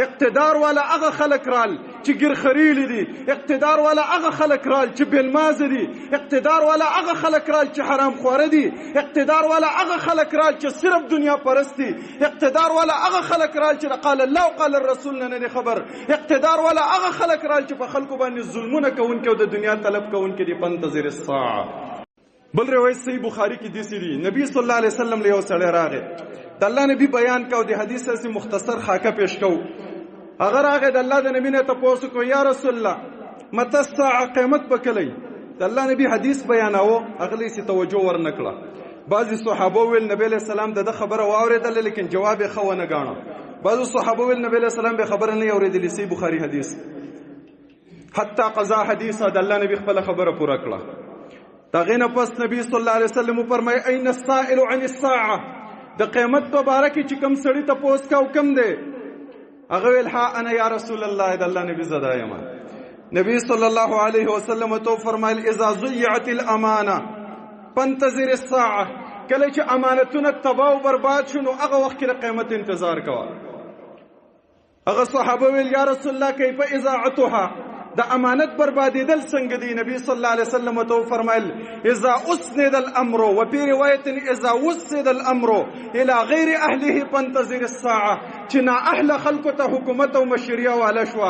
اقتدار والا هغه خلک رال چې ګرخریلي دي، اقتدار والا هغه خلک رال چې بېلمازه دي، اقتدار والا هغه خلک رال چې حرام خواره دي، اقتدار والا هغه خلک رال چې صرف دنیا پرست دي، اقتدار والا هغه خلک رال چې قال الله او قال الرسول نه نه خبر، اقتدار والا هغه خلک رال چې په خلکو باندې ظلمونه کوونکي او د دنیا طلب کوونکي دي. فانتظر الساعه. بل روایت صحیح بخاری کې دسی دی، نبی صلی الله علیه وسلم له یو سړی راغی، د الله نبی بیان کاو، د حدیث سره مختصر خاکه پیش کو. هغه راغی د الله د نبی نه تاسو کو، یا رسول الله متى الساعه، قیامت بکلی؟ د الله نبی حدیث بیاناو، هغه له توجه ورنکړه. بعضی صحابه ویل نبی علیہ السلام د خبره واورېدل لیکن جواب یې خو نه غاڼه. بعضی صحابه ویل نبی علیہ السلام به خبره نه اورېدلې. صحیح بخاری حدیث. حتی قضا حدیثه، د الله نبی خپل خبره پوره کړه. دا غینه پس نبی صلی الله علیه وسلم فرمای اين السائل عن الساعه، د قیامت په باره کې چې کم سړی ته پوس کاو کم دی؟ هغه ویل ها انا یا رسول الله، د الله نبی زدا یم. نبی صلی الله علیه وسلم تو فرمایل اذا ضيعت الامانه فانتظر الساعه، کله چې امانتونه تباہ او برباد شنو هغه وخت کې د قیامت انتظار کوه. هغه صحابه ویل یا رسول الله کیف اذاعتها، د امانت بربادېدل څنګه دی؟ نبی صلی الله علیه وسلم ته فرمایل اذا اسند الامر، وفي روایت اذا وسد الامر الى غیر اهله فانتظر الساعه، چې نا اهل خلکو ته حکومت او مشریا والا شو،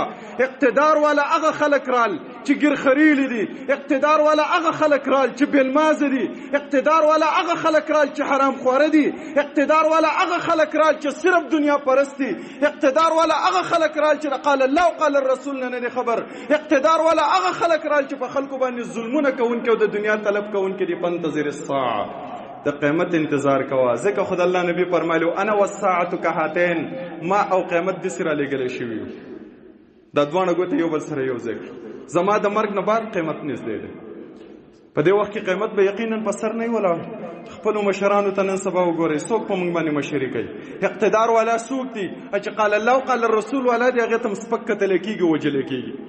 اقتدار والا هغه خلک رال چې ګرخریلي دي، اقتدار والا هغه خلک رال چې بېلمازه دي، اقتدار والا هغه خلک رال چې حرام خواره دي، اقتدار والا هغه خلک رال چې صرف دنیا پرست دي، اقتدار والا هغه خلک رال چې قال الله او قال الرسول نه نه خبر، اقتدار والا هغه خلک رال چې په خلکو باندې ظلمونه کوونکي او د دنیا طلب کوونکي دي. فانتظر الساعه، د قیامت انتظار کوه. ځکه خود الله نبی فرمایلو انا والساعه کهاتین، ما او قیامت د سره لګل شوی، دا دواړه ګوتې یو بل سره یو ځای کړو. زما د مرګ نه بعد قیامت نږدې دی. په دې وخت کې قیامت به یقینا په سر نه ولاړ. خپلو مشرانو ته نن سبا وګورئ، څوک په موږ باندې مشري کوي؟ اقتدار والا څوک دي؟ چې قال الله او قال الرسول والا دی، هغه ته هم سپک کتل کېږي، وژل کېږي.